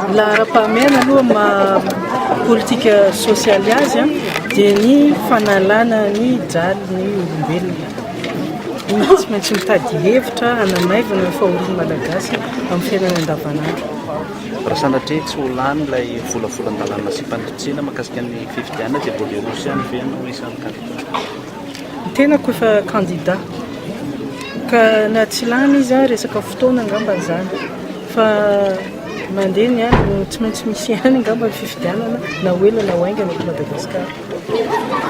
Laharam-pahamehana aloha maha politika sosialy azy dia ny fanalana ny jalin'ny olombelona. Tsy maintsy mitady hevitra hanamaivana ny fahorian'ny Malagasy amin'ny fiainana andavanandro. Raha sanatria tsy ho lany ilay volavolan-dalàna nasiam-panitsiana mahakasika ny fifidianana dia mbola hiroso ihany ve ianao isan'ny kandida? Ny tenako efa kandida ka na tsy lany izy resaka fotoana angamba izany fa mandeha ny any, tsy maintsy misy ihany angamba ny fifidianana na ho ela na ho haingana eto Madagasikara.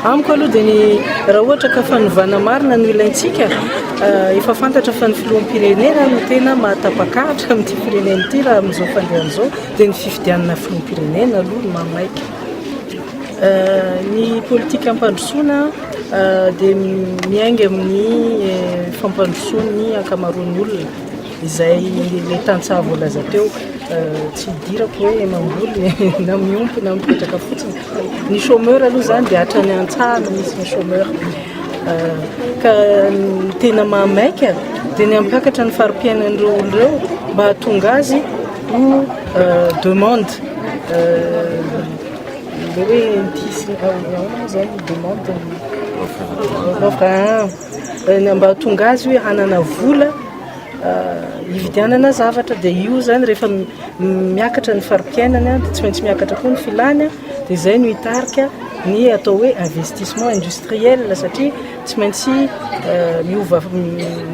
Amiko aloha dia ny raha ohatra ka fanovana marina no ilaintsika, efa fantatra fa ny filoham-pirenena no tena mahatapakahatra amin'ity firenena ity raha amin'izao fandehany izao dia ny fifidianana filoham-pirenena aloha no mahamaika. Ny politikam-pandrosoana dia miainga amin'ny fampandrosoan'ny ankamaroan'ny olona izay ilay tantsaha voalaza teo. Tsy idirako hoe mamboly na miompy na mipetraka fotsiny. Ny chômeur aloha izany dia hatrany an-tsaha no misy ny chômeur. Ka ny tena mahamaika dia ny hampiakatra ny fari-piainan'ireo olona ireo mba hahatonga azy ho demande. Ilay hoe ity sy ahoana moa izany demande l'offre ah mba hahatonga azy hoe hanana vola hividianana zavatra dia io izany rehefa miakatra ny fari-piainany dia tsy maintsy miakatra koa ny filany dia izay no hitarika ny atao hoe investissement industriel satria tsy maintsy miova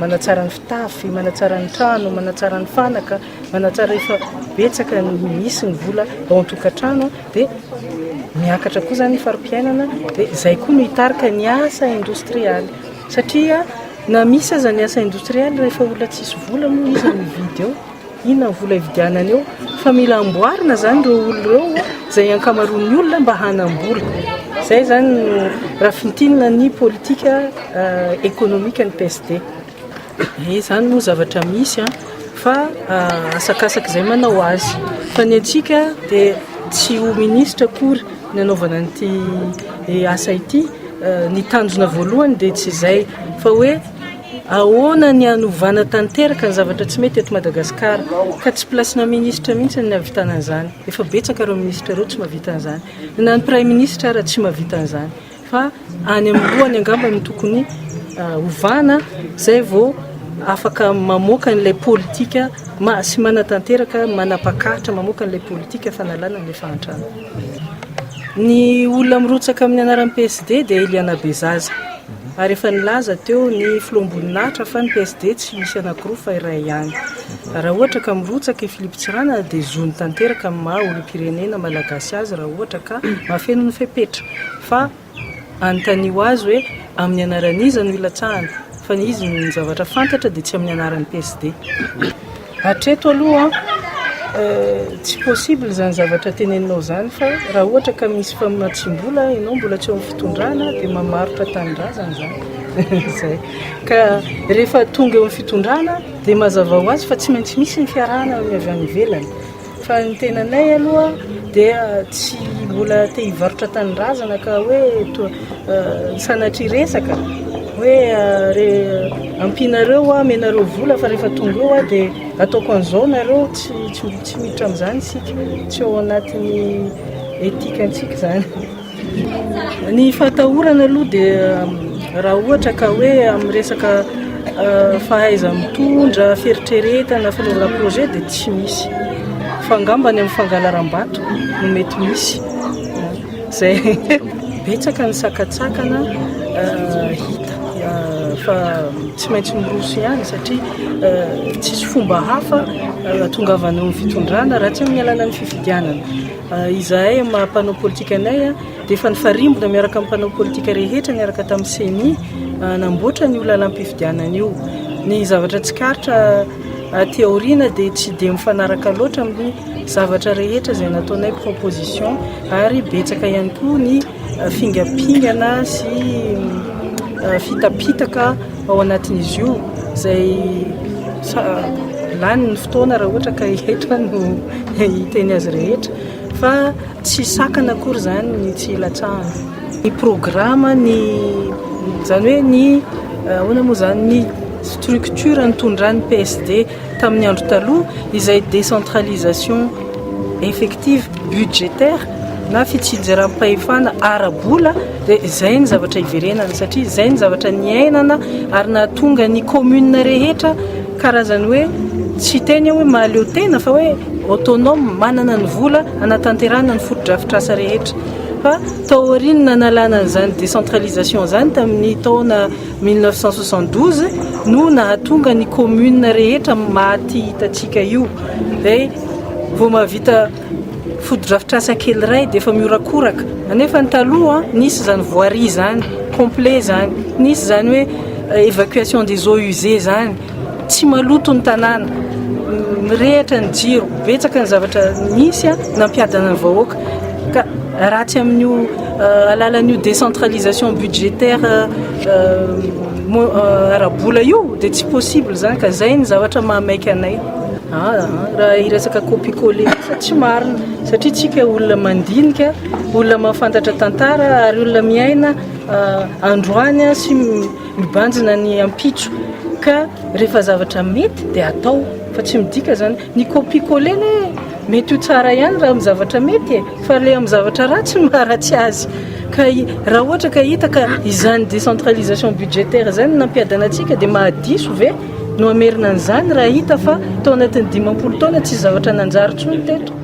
manatsara ny fitafy, manatsara ny trano, manatsara ny fanaka. Manatsara efa betsaka ny misy ny vola ao an-tokantrano dia miakatra koa izany ny fari-piainana dia izay koa no hitarika ny asa indostrialy satria na misy aza ny asa indostrialy rehefa olona tsisy vola moa iza no hividy eo? Inona ny vola hividianany eo? Fa mila amboarina izany ireo olona ireo izay ankamaroan'ny olona mba hanam-bola. Izay izany no raha fintinina ny politika ekonomika ny PSD. Eh, izany moa zavatra misy an, fa asakasaka izay manao azy. Fa ny antsika dia tsy ho minisitra akory ny anaovana an'ity eh, asa ity. Eh, ny tanjona voalohany dia tsy izay fa hoe ahoana ny hanovana tanteraka ny zavatra tsy mety eto Madagasikara. Ka tsy place-na minisitra mihitsy ny hahavitana an'izany. Efa betsaka ireo minisitra ireo tsy mahavita an'izany. Na ny praiminisitra ara tsy mahavita an'izany. Fa any amin'ny lohany angamba no tokony ovana zay vao afaka mamoaka an'ilay politika sy manatanteraka, manapa-kahatra mamoaka an'ilay politika fanalana an'ilay fahantrana. Ny olona mirotsaka amin'ny anaran'ny PSD dia Eliana Bezaza. Ary efa nilaza teo ny filoham-boninahitra fa ny PSD tsy misy anankiroa fa iray ihany. Raha ohatra ka mirotsaka i Philippe Tsiranana dia zony tanteraka amin'ny maha olom-pirenena malagasy azy raha ohatra ka mahafeno ny fepetra. Fa anontanio azy hoe amin'ny anaran'iza no ilatsahana fa ny izy ny zavatra fantatra dia tsy amin'ny anaran'ny PSD. Hatreto aloha tsy possible izany zavatra teneninao izany fa raha ohatra ka misy famatsiam-bola ianao mbola tsy eo amin'ny fitondrana dia mamarotra tanindrazana izany. Izay. Ka rehefa tonga eo amin'ny fitondrana dia mazava ho azy fa tsy maintsy misy ny fiarahana amin'ny avy any ivelany. Fa ny tenanay aloha dia tsy mbola te hivarotra tanindrazana ka hoe sanatria resaka hoe re ampianareo aho, amenareo vola fa rehefa tonga eo aho dia ataoko an'izao nareo, tsy tsy miditra amin'izany isika, tsy ao anatin'ny éthique-ntsika izany. Ny fahatahorana aloha dia raha ohatra ka hoe amin'ny resaka fahaiza-mitondra, fieritreretana, fanaovana projet dia tsy misy. Fa angamba ny amin'ny fangalaram-bato no mety misy. Izay. Betsaka ny sakantsakana hita fa tsy maintsy miroso ihany satria tsisy fomba hafa ahatongavana eo amin'ny fitondrana raha tsy amin'ny alalan'ny fifidianana. Izahay amin'ny maha mpanao politika anay dia efa nifarimbona miaraka amin'ny mpanao politika rehetra niaraka tamin'ny Ceni namboatra an'io lalam-pifidianana io. Ny zavatra tsikaritra aty aoriana dia tsy dia mifanaraka loatra amin'ny zavatra rehetra izay nataonay proposition ary betsaka ihany koa ny fingampingana sy fitapitaka ao anatin'izy io izay lany ny fotoana raha ohatra ka eto no hiteny azy rehetra fa tsy sakana akory izany ny tsy hilatsahana. Ny programa ny izany hoe ny ahoana moa izany ny structure nitondran'ny PSD tamin'ny andro taloha izay décentralisation. effective budgétaire na fitsinjaram-pahefana ara-bola. Dia izay ny zavatra iverenana, satria izay ny zavatra niainana ary nahatonga ny commune rehetra karazany hoe, tsy teny hoe mahaleo tena fa hoe autonome, manana ny vola anatanterahana ny fotodrafitrasa rehetra. Fa taorian'ny nanalana an'izany décentralisation zany tamin'ny taona 1972 no nahatonga ny commune rehetra maty hitatsika io, dia vao mahavita fotodrafitrasa kely ray dia efa miorakoraka. Nefa ny taloha nisy zany voirie zany complet zany, nisy zany hoe évacuation des eaux usées zany, tsy maloto ny tanàna, mirehatra ny jiro, betsaka ny zavatra misy nampiadana ny vahoaka. Ka raha tsy amin'io alalan'io décentralisation budgétaire ara-bola io dia tsy possible zany. Ka zay ny zavatra mahamaika anay. Raha iresaka copier-coller, tsy marina, satria tsika olona mandinika, olona mahafantatra tantara ary olona miaina androany sy mibanjina ny ampitso. Ka rehefa zavatra mety dia atao, fa tsy midika zany ny copier-coller ne mety ho tsara ihany raha amin'ny zavatra mety e, fa le amin'ny zavatra ratsy no maharatsy azy. Ka raha ohatra ka hita ka izany décentralisation budgétaire zany nampiadana antsika, dia mahadiso ve no amerina an'izany raha hita fa tao anatin'ny 50 taona tsy zavatra nanjary tsony teto?